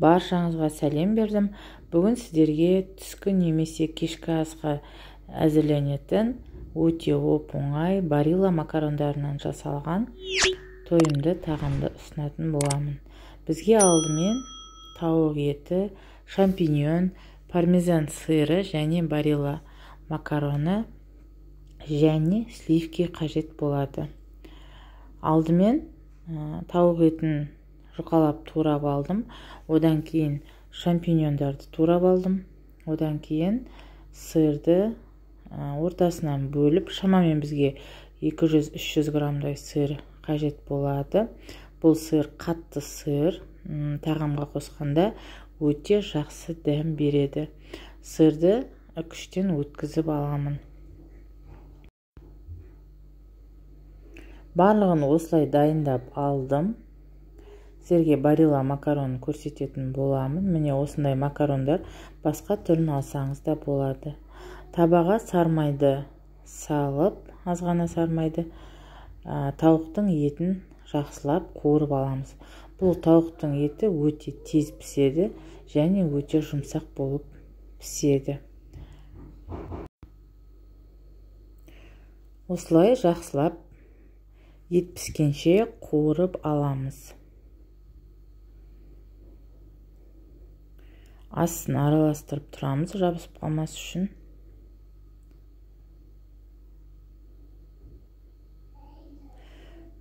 Баршаңызға сәлем бердім. Бүгін сіздерге түскі немесе кешкі асқа әзірленетін өте оп-оңай барилла макарондарынан жасалған тойымды тағамды ұсынатын боламын. Бізге алдымен тауық еті, шампиньон, пармезан сыры және барилла макароны және сливки қажет болады. Алдымен тауық етін жұқалап турап алдым. Одан кейін шампиньондарды турап алдым. Одан кейін сырды ортасынан бөліп, шамамен бізге 200-300 граммдай сыр қажет болады. Бұл сыр қатты сыр, тағамға қосқанда өте жақсы дәм береді. Сырды үкіштен өткізіп аламын. Барлығын осылай дайындап алдым. Сіздерге барилла макаронын көрсететін боламын. Міне осындай макарондар, басқа түрін алсаңыз да болады. Табаға сармайды салып, аз ғана сармайды, тауықтың етін жақсылап қуырып аламыз. Бұл тауықтың еті өте тез піседі және өте жұмсақ болып піседі. Осылай жақсылап ет піскенше қуырып аламыз. Астын араластырып тұрамыз, жабысып қалмас үшін.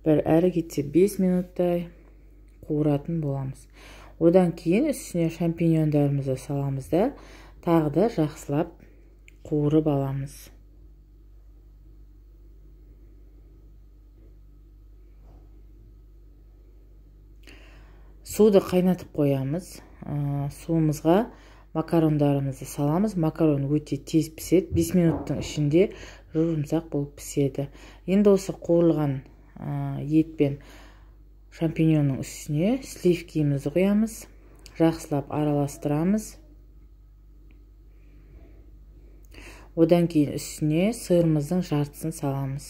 Бір әрі кетсе 5 минуттай қуыратын боламыз. Одан кейін үстіне шампиньондарымызды саламыз да, тағы да жақсылап қуырып аламыз. Суды қайнатып қоямыз. Суымызға макарондарымызды саламыз. Макарон өте тез піседі. 5 минуттың ішінде жұмсақ болып піседі. Енді осы қуырылған ет пен шампиньонның үстіне сливкимізді құямыз. Жақсылап араластырамыз. Одан кейін үстіне сырымыздың жартысын саламыз.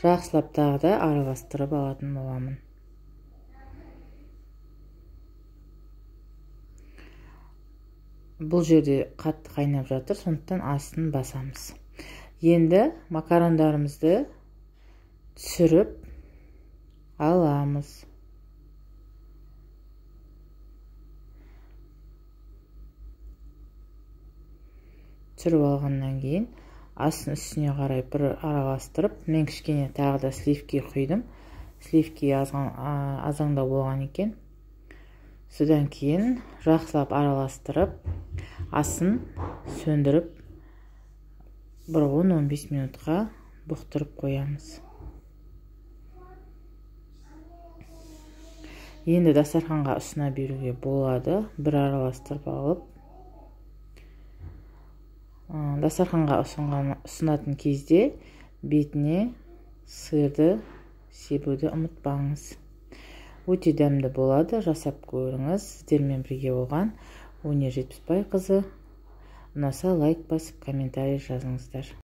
Жақсылап тағы да араластырып алатын боламын. Бұл жерде қатты қайнап жатыр, сондықтан астын басамыз. Енді макарондарымызды түсіріп аламыз. Түсіріп алғаннан кейін астын үстіне қарай бір араластырып, мен кішкене тағы да сливки құйдым. Сливки азаңдау болған екен. Содан кейін жақсылап араластырып, асын сөндіріп, бір 10-15 минутқа бұқтырып қоямыз. Енді дастарханға ұсына беруге болады. Бір араластырып алып, дастарханға ұсынатын кезде бетіне сырды себуді ұмытпаңыз. Өте дәмді болады, жасап көріңіз. Сіздермен бірге болған Өнер Жетпісбайқызы. Ұнаса лайк басып, комментарий жазыңыздар.